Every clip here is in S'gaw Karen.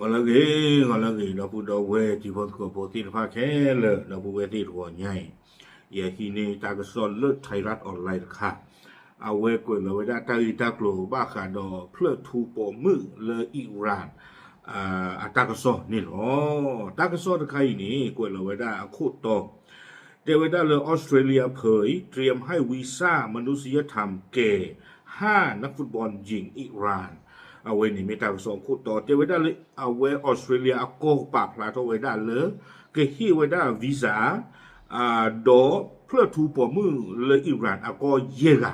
ဂီၤလၢအဂ့ၤ, ဂီၤလၢအဂ့ၤ ဒီပုၢ်ဒီဝဲၢ်တံၤဖိသကိးဖိသ့ၣ်တဖၣ်ခဲလၢာ်, ဒီပုၢ်ဝဲၢ်သ့ၣ်တဂီၤညါအံၤ, ယဟံးန့ၢ်တၢ်ကစီၣ်လၢ Thai Rat Online တခါ, အဝဲကွဲးလီၤဝဲဒၣ်တၢ်ဂ့ၢ်တၢ်ကျိၤဘၣ်ဃးဒီးဖျၢၣ်ထူပိာ်မုၣ်လၢ Iran အတၢ်ကစီၣ်န့ၣ်လီၤ. တၢ်ကစီၣ်တခါအံၤန့ၣ် ကွဲးလီၤဝဲဒၣ်အခိၣ်တီ, တဲဝဲဒၣ်လၢ Australia เผย เตรียมให้วีซ่ามนุษยธรรมแก่ ห้านักฟุตบอลหญิงอิหร่าน အဝဲန့ၣ်မ့ၢ်တၢ်ကစီၣ်အခိၣ်တီ, တဲဝဲဒၣ်လၢအဝဲ Australia အကီၢ်ပာ်ဖျါထီၣ်ဝဲဒၣ်လၢ ကဟ့ၣ်ဝဲဒၣ် visa ဒီးဖျၢၣ်ထူပိာ်မုၣ်လၢ Iran အကီၢ်ယဲၢ်ဂၤ,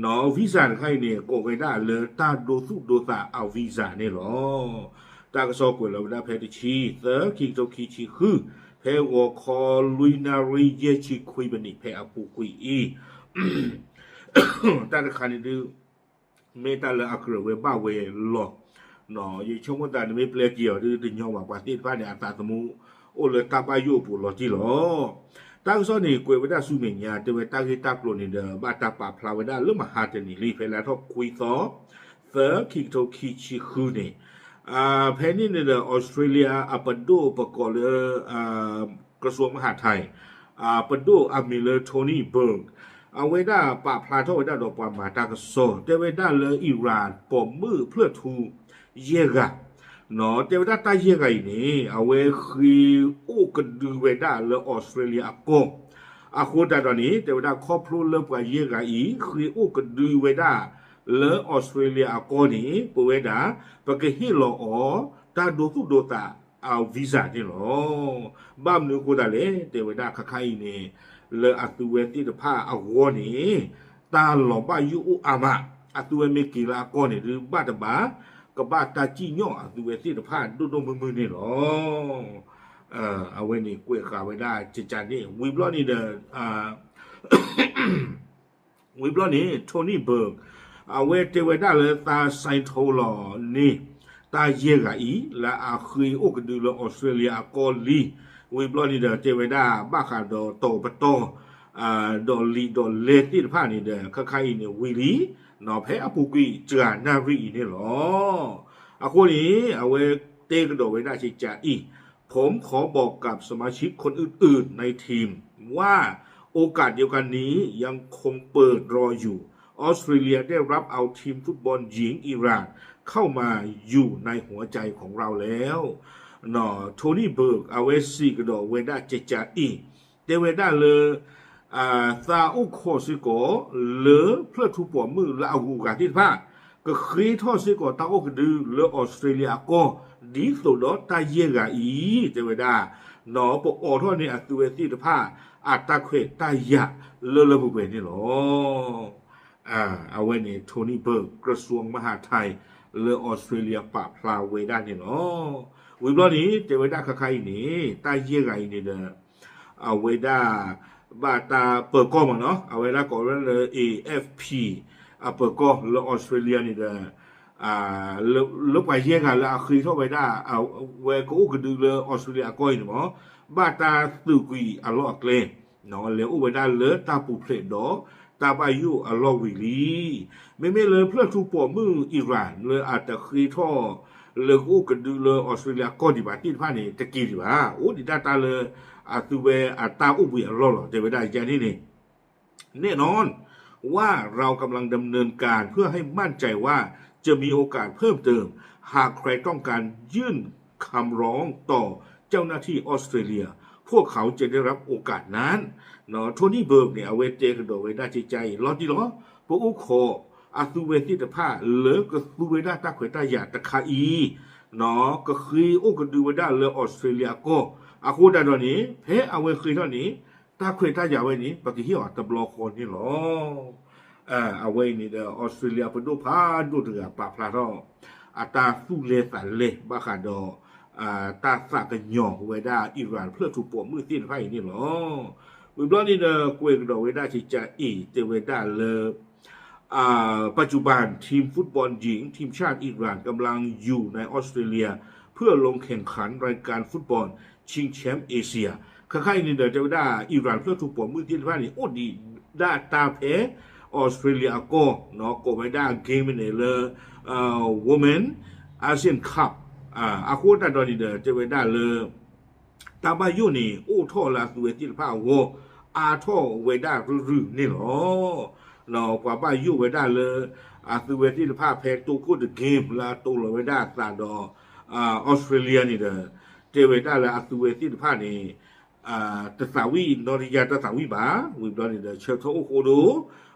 နီၢ် visa တခါအံၤန့ၣ် ကိးဝဲဒၣ်လၢတၢ်ဒိသူၣ်ဒိသးအ visa န့ၣ်လီၤ. တၢ်ကစီၣ်ကွဲးလီၤဝဲဒၣ်ဖဲတဆံသၢ ခံကထိခံဆံဃု, ဖဲဂီၤခီလွံၢ်နၣ်ရံၣ်ယဲၢ်ဆံခွံမံးနံးဖဲအပူၤကွံာ်အံၤ, တၢ်တခါန့ၣ်ဒုး မ့ၢ်တၢ်လၢအကြၢးဝဲဘၣ်ဝဲလီၤ. ယဆိကမိၣ်သးနမ့ၢ်ပျဲက့ၤအီၤဒုးတညီဘၣ်, ပှၤသ့ၣ်တဖၣ်န့ၣ် အသးသမူအိၣ်လၢတၢ်ဘၣ်ယိၣ်အပူၤလီၤတံၢ်လီၤ. တၢ်ကစီၣ်န့ၣ် ကွဲးဝဲဒၣ်ဆူမဲာ်ညါ, တဲဝဲတၢ်ဂ့ၢ်တၢ်ကျိၤန့ၣ်ဒီး ဘၣ်တၢ်ပာ်ဖျါဝဲဒၣ်လၢမဟါတနံၤလံ, ဖဲလါထီၣ်ခွံသီ သၢ ခံကထိခံဆံဃုန့ၣ်, ဖဲန့ၣ်န့ၣ်ဒီး Australia အပဒိၣ်ပကိးလၢ ကရၢၡိမဟးထၢၣ်, ပဒိၣ်အမံၤလၢ Tony Burke အဝဲဒၣ်ပာ်ဖျါထီၣ်ဝဲဒၣ်ဒီးပှၤမၤတၢ်ကစီၣ်, တဲဝဲဒၣ်လၢ Iran ပိာ်မုၣ်ဖျၢၣ်ထူယဲၢ်ဂၤ, နီၢ် တဲဝဲဒၣ်တၢ်ယဲၢ်ဂၤအံၤန့ၣ် အဝဲဃ့အိၣ်ကဒုဝဲဒၣ်လၢ Australia အကီၢ်, အဃိသတးဒီးန့ၣ် တဲဝဲဒၣ်ခီဖျိလၢပှၤယဲၢ်ဂၤအံၤ ဃ့အိၣ်ကဒုဝဲဒၣ်လၢ Australia အကီၢ်န့ၣ် ပဝဲဒၣ် ပကဟ့ၣ်လီၤအီၤ တၢ်ဒိသူၣ်ဒိသးအ visa န့ၣ်လီၤ. ဘၣ်မနုၤအဃိသတးလဲၣ်, တဲဝဲဒၣ်ခါခါအံၤန့ၣ် လၢအသုဝဲသ့ၣ်တဖၣ်အဂီၢ်န့ၣ် တၢ်လီၤဘၣ်ယိၣ်အိၣ်အါမး, အသုဝဲမ့ၢ်က့ၤလၢအကီၢ်န့ၣ်ဒုး ဘၣ်တဘၣ် ကဘၣ်တၢ်စံၣ်ညီၣ်အသုဝဲသ့ၣ်တဖၣ်ဒိၣ်ဒိၣ်မုၢ်မုၢ်န့ၣ်လီၤ. အဝဲန့ၣ်ကွဲးဃာ်ဝဲဒၣ်ကကန့ၣ် ဝံၤဘျီန့ၣ်ဒီး ဝံၤဘျီန့ၣ် Tony Burke အဝဲတဲဝဲဒၣ်လၢသးစဲးထိလီၤန့ၢ် တၢ်ယဲၢ်ဂၤအံၤ လၢအဃ့အိၣ်ကဒုလၢ Australia အကီၢ်လံ, ဝံၤဘျီန့ၣ်ဒီး တဲဝဲဒၣ်ဘၣ်ဃးဒီးတီၤပတီၢ် ဒီးလံာ်ဒီးလဲၢ်သ့ၣ်တဖၣ်န့ၣ်ဒီး ခါခါအံၤန့ၣ်ဝံၤလံ, နီၢ် ဖဲအပူၤကွံာ်တဂၤနၣ်ရံၣ်အံၤန့ၣ်လီၤ. အဃိန့ၣ် အဝဲတဲကဒီးဝဲဒၣ်ကကအံၤ ผมขอบอกกับสมาชิกคนอื่นๆในทีมว่าโอกาสเดียวกันนี้ยังคงเปิดรออยู่ ออสเตรเลียได้รับเอาทีมฟุตบอลหญิงอิหร่านเข้ามาอยู่ในหัวใจของเราแล้ว နီၢ် Tony Burke အဝဲစံးကဒီးဝဲဒၣ်ကကအံၤ တဲဝဲဒၣ်လၢ သးအိၣ်ခိးစ့ၢ်ကီး လၢဖျၢၣ်ထူပိာ်မုၣ်လၢအဂုၤအဂၤသ့ၣ်တဖၣ် ကဃ့ထီၣ်စ့ၢ်ကီးတၢ်အိၣ်ကဒုလၢ Australia အကီၢ် ဒ်သိးဒီးတၢ်ယဲၢ်ဂၤအံၤ တဲဝဲဒၣ် နီၢ် ပအိးထီၣ်န့ၢ်အသုဝဲသ့ၣ်တဖၣ် အတၢ်ခွဲးတၢ်ယာ်လၢလၢပှဲၤပှဲၤန့ၣ်လီၤ. အဝဲန့ၣ် Tony Burke ကရၢၡိမဟးထၢၣ် လၢ Australia ပာ်ဖျါဝဲဒၣ်န့ၣ်လီၤ. ဝံၤဘျီန့ၣ် တဲဝဲဒၣ်ခါခါအံၤန့ၣ် တၢ်ယဲၢ်ဂၤအံၤန့ၣ်ဒီး အဝဲဒၣ် ဘၣ်တၢ်ပၢၤကီၢ်မးနီၢ် အဝဲဒၣ်ကိးဝဲဒၣ်လၢ A F P အပၢၤကီၢ်လၢ Australia န့ၣ်ဒီး လၢပှၤယဲၢ်ဂၤလၢအဃ့ထီၣ်ဝဲဒၣ် အဝဲကအိၣ်ကဒုလၢ Australia အကီၢ်အံၤန့ၣ်မး ဘၣ်တၢ်သုးကွံာ်အလီၢ်အကျဲ လဲၤအိၣ်ဝဲဒၣ်လၢတၢ်ပူၤဖျဲးဒီးတၢ်ဘၣ်ယိၣ်အလီၢ်ဝံၤလံ. မ့မ့ၢ်လၢဖျၢၣ်ထူပိာ်မုၣ် Iran လၢအတဃ့ထီၣ် လၢကအိၣ်ကဒုလၢ Australia အကီၢ်ဒံးဘၣ်သ့ၣ်တဖၣ်န့ၣ် တက့ၤဒံးဘၣ်. အိၣ်ဒံးတၢ်တၢ်လၢအသုဝဲအတၢ်အိၣ်ဘှံးအလီၢ်လီၤ. တဲဝဲဒၣ်ယဲန့ၣ်န့ၣ် แน่นอนว่าเรากำลังดำเนินการเพื่อให้มั่นใจว่าจะมีโอกาสเพิ่มเติม หากใครต้องการยื่นคำร้องต่อเจ้าหน้าที่ออสเตรเลีย พวกเขาจะได้รับโอกาสนั้น နီၢ် Tony Burke န့ၣ် အဝဲတဲကဒီးဝဲဒၣ်ကကအံၤ လီၤတံၢ်လီၤ ပအိၣ်ခိးအသုဝဲသ့ၣ်တဖၣ်လၢကသူဝဲဒၣ်တၢ်ခွဲးတၢ်ယာ်တခါအံၤ နီၢ် ကဃ့အိၣ်ကဒုဝဲဒၣ်လၢ Australia အကီၢ် အဃိသတးဒီးန့ၣ် ဖဲအဝဲဃ့ထီၣ်န့ၣ် တၢ်ခွဲးတၢ်ယာ်ဝဲန့ၣ် ပကဟ့ၣ်အီၤတဘျီဃီန့ၣ်လီၤ. အဝဲအံၤန့ၣ်ဒီး Australia ပဒိၣ်ဖးဒိၣ်တဂၤပာ်ဖျါထီၣ် အတၢ်သူၣ်လဲၤသးလဲၤဘၣ်ဃးဒီး တၢ်သးကညီၤဝဲဒၣ် Iran ဖျၢၣ်ထူပိာ်မုၣ်သ့ၣ်တဖၣ်အံၤန့ၣ်လီၤ. ဝံၤဘျီန့ၣ်ဒီး ကွဲးကဒီးဝဲဒၣ်ကကအံၤ တဲဝဲဒၣ်လၢ ปัจจุบันทีมฟุตบอลหญิงทีมชาติอิหร่านกำลังอยู่ในออสเตรเลียเพื่อลงแข่งขันรายการฟุตบอลชิงแชมป์เอเชีย ခါခါအံၤန့ၣ်ဒီး တဲဝဲဒၣ် Iran ဖျၢၣ်ထူပိာ်မုၣ်သ့ၣ်တဖၣ်န့ၣ် အိၣ်ဒံးဒၣ်တၢ်ဖဲ Australia အကီၢ် ကိးဝဲဒၣ် game န့ၣ်လၢ Women Asian Cup အဃိသတးဒီးန့ၣ်ဒီး တဲဝဲဒၣ်လၢ တၢ်ဘၣ်ယိၣ်န့ၣ် အိၣ်ထီၣ်လၢအသုဝဲသ့ၣ်တဖၣ်အဂီၢ် အါထီၣ်ဝဲဒၣ်ရုၢ်ရုၢ်န့ၣ်လီၤ. ပှၤဘၣ်ယိၣ်ဝဲဒၣ်လၢ အသုဝဲသ့ၣ်တဖၣ်ဖဲတိခိၣ်တ game လၢအတိလီၤဝဲဒၣ်အသးဒီး Australia န့ၣ်ဒီး တဲဝဲဒၣ်လၢအသုဝဲသ့ၣ်တဖၣ်န့ၣ် တသးဝံၣ်နီၢ်တယၢ်တၢ်သးဝံၣ်ဘၣ်. ဝံၤဘျီန့ၣ်ဒီး ဆၢထၢၣ်အိၣ်ဃိဒိ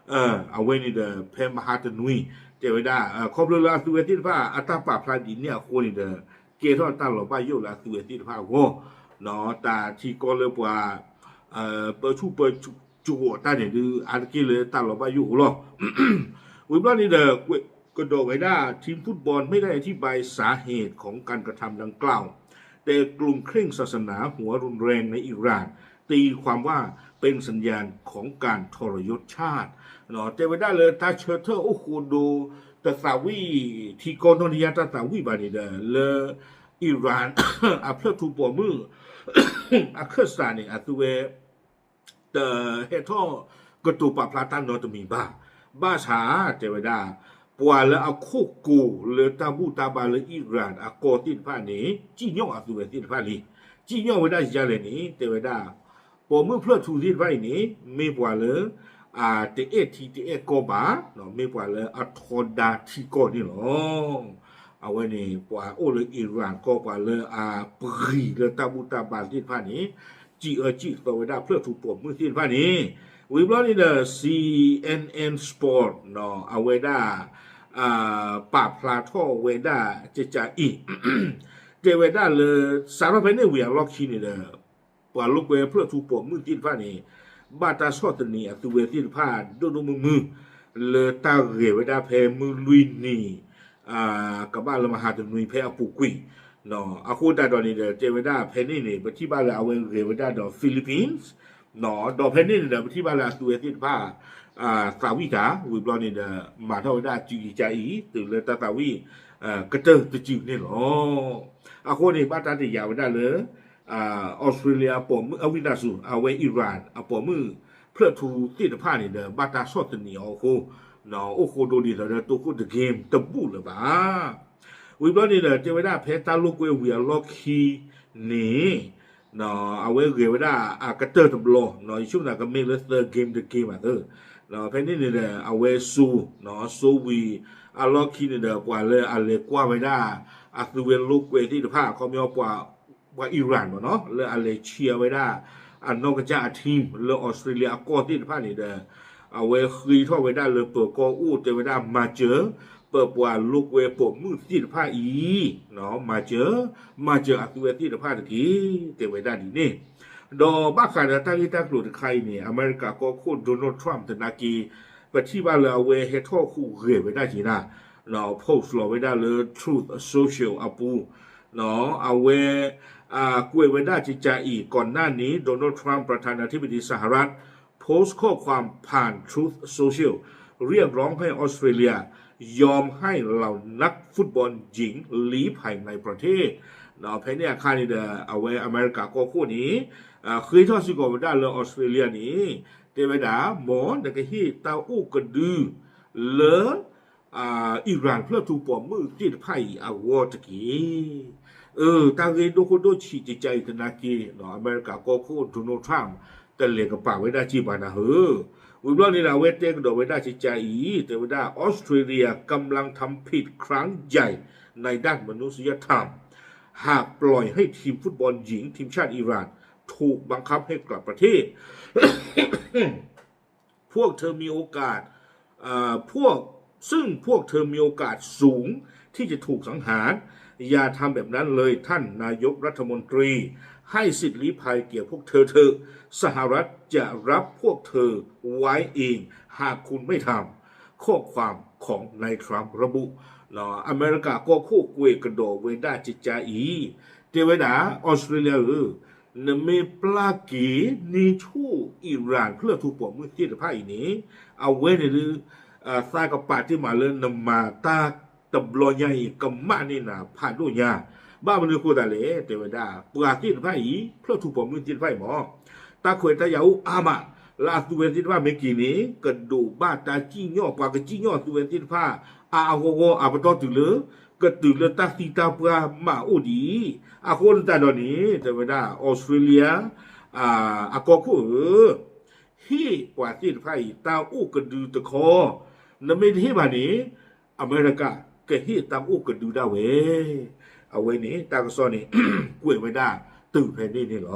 အဝဲန့ၣ်ဒီး ဖဲမဟါတနွံ တဲဝဲဒၣ် ခီဖျိလၢအသုဝဲသ့ၣ်တဖၣ်အတၢ်ပာ်ဖျါဒ်န့ၣ်အဃိန့ၣ်ဒီး ကဲထီၣ်တၢ်လီၤဘၣ်ယိၣ်လၢအသုဝဲသ့ၣ်တဖၣ်အဂီၢ် တၢ်ထံကီၢ်လၢပှၤ ပၢဆူၣ်ပၢစူၣ်တၢ်န့ၣ်ဒုး အါတက့ၢ်လၢတၢ်လီၤဘၣ်ယိၣ်အဃိလီၤ. ဝံၤဘျီန့ၣ်ဒီး ကွဲးကဒီးဝဲဒၣ် ทีมฟุตบอลไม่ได้อธิบายสาเหตุของการกระทำดังกล่าว แต่กลุ่มเคร่งศาสนาหัวรุนแรงในอิหร่านตีความว่าเป็นสัญญาณของการทรยศชาติ တဲဝဲဒၣ်လၢတၢ်ဆၢထၢၣ်အိၣ်ဃိဒိ တသးဝံၣ် ထံကီၢ်နီၢ်တယၢ်တၢ်သးဝံၣ်ဘၣ်န့ၣ်ဒီး လၢ Iran အဖျၢၣ်ထူပိာ်မုၣ် အခၢၣ်စးန့ၣ် အသုဝဲ တဟဲထီၣ်ကတိၤပာ်ဖျါတၢ်နီတမံၤဘၣ်. ဘၣ်ဆၣ်တဲဝဲဒၣ် ပှၤလၢအခိၣ်ကိၤလၢတၢ်ဘူၣ်တၢ်ဘါလၢ Iran အကီၢ်သ့ၣ်တဖၣ်န့ၣ် စံၣ်ညီၣ်အသုဝဲသ့ၣ်တဖၣ်လံ. စံၣ်ညီၣ်ဝဲဒၣ်ယၤလဲၣ်န့ၣ် တဲဝဲဒၣ် ပိာ်မုၣ်ဖျၢၣ်ထူသ့ၣ်တဖၣ်အံၤန့ၣ် မ့ၢ်ပှၤလၢ အတအဲၣ်ထံတအဲၣ်ကီၢ်ဘၣ်, မ့ၢ်ပှၤလၢအထီဒါထံကီၢ်န့ၣ်လီၤ. အဝဲန့ၣ် ပှၤအိၣ်လၢ Iran ကီၢ် ပှၤလၢအပဂံၤလၢတၢ်ဘူၣ်တၢ်ဘါသ့ၣ်တဖၣ်န့ၣ် စံးအၢစံးသီဝဲဒၣ်ဖျၢၣ်ထူပိာ်မုၣ်သ့ၣ်တဖၣ်န့ၣ်, ဝံၤဘျီန့ၣ်ဒီး C N N Sport အဝဲဒၣ် ပာ်ဖျါထီၣ်ဝဲဒၣ်ကကးအံၤ တဲဝဲဒၣ်လၢ စးထီၣ်ဖဲန့ၣ်ဝံၤအလီၢ်ခံန့ၣ်ဒီး ပှၤလိာ်ကွဲဖျၢၣ်ထူပိာ်မုၣ်သ့ၣ်တဖၣ်န့ၣ် ဘၣ်တၢ်ဆီၣ်သနံးအသုဝဲသ့ၣ်တဖၣ် ဒိၣ်ဒိၣ်မုၢ်မုၢ် လၢတၢ်ဂဲၤဝဲဒၣ်ဖဲမုၢ်လွံၢ်နံၤ ကဘၣ်လၢမဟါတနွံဖဲအပူၤကွံာ်, အဃိသတးဒီးန့ၣ်ဒီး တဲဝဲဒၣ်ဖဲန့ၣ်န့ၣ် ပထံၣ်ဘၣ်လၢအဝဲဂဲၤဝဲဒၣ်ဒီး Philippines ဒီးဖဲန့ၣ်န့ၣ်ဒီး ပထံၣ်ဘၣ်လၢအသုဝဲသ့ၣ်တဖၣ် သးဝံၣ်တၢ် ဝံၤဘျီန့ၣ်ဒီး မၤထီၣ်ဝဲဒၣ်စုကကးအံၤ တုၤလၢတၢ်သးဝံၣ် ကတၢၢ်တစုန့ၣ်လီၤ. အဃိန့ၣ် ဘၣ်တၢ်တယာ်ဝဲဒၣ်လၢ Australia ပိာ်မုၣ်အဝံသးစူၤ အဝဲ Iran အပိာ်မုၣ်ဖျၢၣ်ထူသ့ၣ်တဖၣ်န့ၣ်ဒီး ဘၣ်တၢ်ဆီၣ်သနံးအီၤအဃိ အိၣ်ဃိဒိဒ်သိးဒီးတိခိၣ်တ game တဘူၣ်လၢၤဘၣ်. ဝံၤဘျီန့ၣ်ဒီး တဲဝဲဒၣ်ဖဲတၢ်လိာ်ကွဲဝံၤအလီၢ်ခံန့ၣ် အဝဲဂဲၤဝဲဒၣ်အကတၢၢ်တဘျီ ယဆိကမိၣ်ကမ့ၢ်လၢသၢ game တ game ဘၣ်သၢ ဖဲန့ၣ်န့ၣ်ဒီး အဝဲစိ စိဝံၤအလီၢ်ခံန့ၣ်ဒီး ပှၤလၢအလဲၤကွၢ်ဝဲဒၣ် အသုဝဲလိာ်ကွဲသ့ၣ်တဖၣ် ခီပညီ ပှၤ Iran မ့ၢ်နီၤ လၢအလဲၤဆံးဝဲဒၣ် အနီၢ်ကစၢ်အ team လၢ Australia အကီၢ်သ့ၣ်တဖၣ်န့ၣ်ဒီး အဝဲဃ့ထီၣ်ဝဲဒၣ်လၢပၢၤကီၢ်အိၣ် တဲဝဲဒၣ် မၤစၢၤ ပပှၤလိာ်ကွဲပိာ်မုၣ်သ့ၣ်တဖၣ်အံၤ မၤစၢၤ မၤစၢၤအသုဝဲသ့ၣ်တဖၣ်တက့ၢ် တဲဝဲဒၣ်ဒ်န့ၣ်. ဒီးဘၣ်ဃးဒီးတၢ်ဂ့ၢ်တၢ်ကျိၤတခါအံၤန့ၣ် အမဲရကၤကီၢ်ခိၣ် Donald Trump သနာ်က့ ပထံၣ်ဘၣ်လၢအဝဲဟဲထီၣ်ဟူးဂဲၤဝဲဒၣ်က့ၤဒၣ် post လီၤဝဲဒၣ်လၢ Truth Social အပူၤ အဝဲ ကွဲးဝဲဒၣ်ကကးအံၤ ก่อนหน้านี้ Donald Trump ประธานาธิบดีสหรัฐ โพสต์ข้อความผ่าน Truth Social เรียกร้องให้ออสเตรเลียยอมให้เหล่านักฟุตบอลหญิงลี้ภัยในประเทศ ဖဲန့ၣ်အခါန့ၣ်ဒီး အဝဲအမဲရကၤကီၢ်ခိၣ်န့ၣ် ဃ့ထီၣ်စ့ၢ်ကီးဝဲဒၣ်လၢ Australia န့ၣ် တဲဝဲဒၣ် မ်နကဟ့ၣ်တၢ်အိၣ်ကဒု လၢ Iran ဖျၢၣ်ထူပိာ်မုၣ်သ့ၣ်တဖၣ်အံၤအဂီၢ်တက့ၢ်. အၢ တၢ်ဂ့ၢ်ဒိၣ်ခိၣ်ဒိၣ်ဆံးကကးအံၤသနာ်က့ အမဲရကၤကီၢ်ခိၣ် Donald Trump တလဲၤကပၤဝဲဒၣ်က့ၤဘၣ်နၤဧၢ. ဝံၤဘျီန့ၣ်ဒီး အဝဲတဲကဒီးဝဲဒၣ်ကကးအံၤ တဲဝဲဒၣ် ออสเตรเลียกำลังทำผิดครั้งใหญ่ในด้านมนุษยธรรม หากปล่อยให้ทีมฟุตบอลหญิงทีมชาติอิหร่านถูกบังคับให้กลับประเทศ พวกเธอมีโอกาส เอ่อพวก ซึ่งพวกเธอมีโอกาสสูงที่จะถูกสังหาร อย่าทำแบบนั้นเลยท่านนายกรัฐมนตรี ให้สิทธิ์ลี้ภัยแก่พวกเธอเถอะ สหรัฐจะรับพวกเธอไว้เอง หากคุณไม่ทำ ข้อความของนายทรัมป์ระบุ အမဲရကၤကီၢ်ခိၣ်ကွဲးကဒီးဝဲဒၣ် ကကးအံၤ တဲဝဲဒၣ် အီစထြ့လယါဧၢ, နမ့ၢ်ပျၢ်က့ၤန့ၢ်ဆူၣ် Iran ဖျၢၣ်ထူပိာ်မုၣ်သ့ၣ်တဖၣ်အံၤန့ၣ် အဝဲန့ၣ်ဒုး သးကပာ်တ့ၢ်မးလၢနမၤတၢ်တဘျီညါအံၤ ကမၣ်န့ၢ်နၤဖးဒိၣ်ညါ, ဘၣ်မနုၤအဃိသတးလဲၣ် တဲဝဲဒၣ် ပှၤသ့ၣ်တဖၣ်အံၤ ဖျၢၣ်ထူပိာ်မုၣ်သ့ၣ်တဖၣ်အံၤမ့ၢ် တၢ်ခွဲးတၢ်ယာ်အိၣ်အါမး, လၢအသုဝဲသ့ၣ်တဖၣ်မ့ၢ်က့ၤန့ၣ် ကဒိးဘၣ်တၢ်စံၣ်ညီၣ် ပှၤကစံၣ်ညီၣ်အသုဝဲသ့ၣ်တဖၣ် အါအါဂီၢ်ဂီၢ် အပတီၢ်တုၤလၢ ကတုၤလၢတၢ်သံတၢ်ပှၢ်မးအိၣ်ဒံး, အဃိသတးဒီးန့ၣ် တဲဝဲဒၣ် Australia အကီၢ်ခိၣ်ဧၢ, ဟ့ၣ်ပှၤသ့ၣ်တဖၣ်အံၤ တၢ်အိၣ်ကဒုတခီ, နမ့ၢ်တဟ့ၣ်ဘၣ်န့ၣ် အမဲရကၤကဟ့ၣ်တၢ်အိၣ်ကဒုဒၣ်ဝဲ, အဝဲန့ၣ် တၢ်ကစီၣ်န့ၣ် ကွဲးဝဲဒၣ်တုၤဖဲန့ၣ်န့ၣ်လီၤ.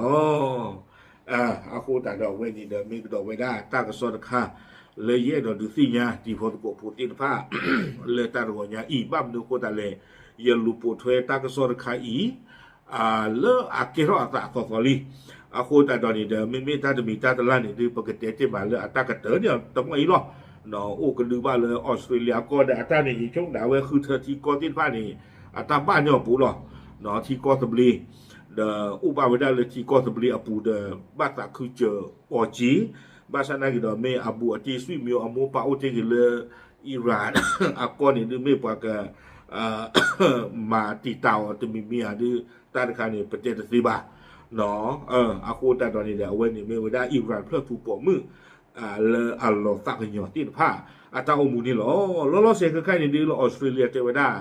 အဃိသတးဒီးအဝဲန့ၣ်ဒီး မ့ၢ်ကဒီးဝဲဒၣ်တၢ်ကစီၣ်တခါ လၢယအဲၣ်ဒိးဒုးသ့ၣ်ညါတံၤဖိသကိးဖိသ့ၣ်တဖၣ် လၢတၢ်တဂီၤညါအံၤ ဘၣ်မနုၤအဃိသတးလဲၣ်, ယလူၤပိာ်ထွဲတၢ်ကစီၣ်တခါအံၤ လၢအကဲထီၣ်အသးအသီသီလံ. အဃိသတးဒီးန့ၣ်ဒီး မ့မ့ၢ်တၢ်တမံၤတၢ်တလၢ်န့ၣ်ဒီး ပကတဲတ့ၢ်မးလၢအတၢ်ကတၢၢ်န့ၣ်တမံၤအံၤလီၤ. အိၣ်ကဒုဘၣ်လၢ Australia ကီၢ်ဒီးအတၢ်န့ၣ် ယဆိကမိၣ်ဒၣ်ဝဲဃုထၢထံကီၢ်သ့ၣ်တဖၣ်န့ၣ် အတၢ်ဘၣ်န့ၢ်အီၤပူၤလီၤ. ထံကီၢ်သဘျ့ ဒီးအိၣ်ဘၣ်ဝဲဒၣ်လၢထံကီၢ်သဘျ့အပူၤဒီး ဘၣ်သးခုစၢၤအီၤက့ၤ, ဘၣ်ဆၣ်နာ်က့ၤဒီး မ့ၢ်အဘူးအတံၢ် ဆွေမျိုး အမိၢ်ပၢ်အိၣ်တ့ၢ်က့ၤလၢ Iran အကီၢ်န့ၣ်ဒုး မ့ၢ်ပှၤက မၤတံာ်တာ်အီၤတမံၤမံၤဧါဒုး တၢ်တခါန့ၣ် ပတဲတသ့ဘၣ်. အဃိသတးဒီးန့ၣ်ဒီး အဝဲန့ၣ်မ့ၢ်ဝဲဒၣ် Iran ဖျၢၣ်ထူၣ်ပိာ်မုၣ် လၢအလီၤသးကညီၤသ့ၣ်တဖၣ် အတၢ်အိၣ်မူန့ၣ်လီၤ. လီၤလီၤဆဲးခဲခါအံၤန့ၣ်ဒုးလၢ Australia တဲဝဲဒၣ်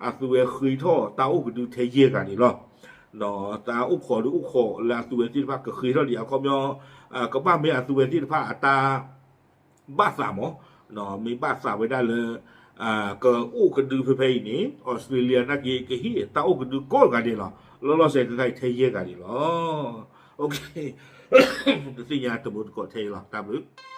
အသုဝဲဃ့ထီၣ်တၢ်အိၣ်ကဒုထဲယဲၢ်ဂၤန့ၣ်လီၤ. တၢ်အိၣ်ခိးဒုးအိၣ်ခိးလၢအသုဝဲသ့ၣ်တဖၣ်ကဃ့ထီၣ်ဒံးအခီပညီ ကဘၣ်မ့ၢ်အသုဝဲသ့ၣ်တဖၣ်အတၢ် ဘၣ်သးမး, မ့ၢ်ဘၣ်သးဝဲဒၣ်လၢ ကအိၣ်ကဒုဖဲဖဲအံၤန့ၣ် Australia နာ်က့ၤကဟ့ၣ်တၢ်အိၣ်ကဒုကိးဂၤဒဲးလီၤ. လီၤလီၤဆဲးခဲခါအံၤထဲယဲၢ်ဂၤန့ၣ်လီၤ. တသ့ၣ်ညါတမုာ်တကိးထဲအံၤလီၤ. တၢ်ဘျုး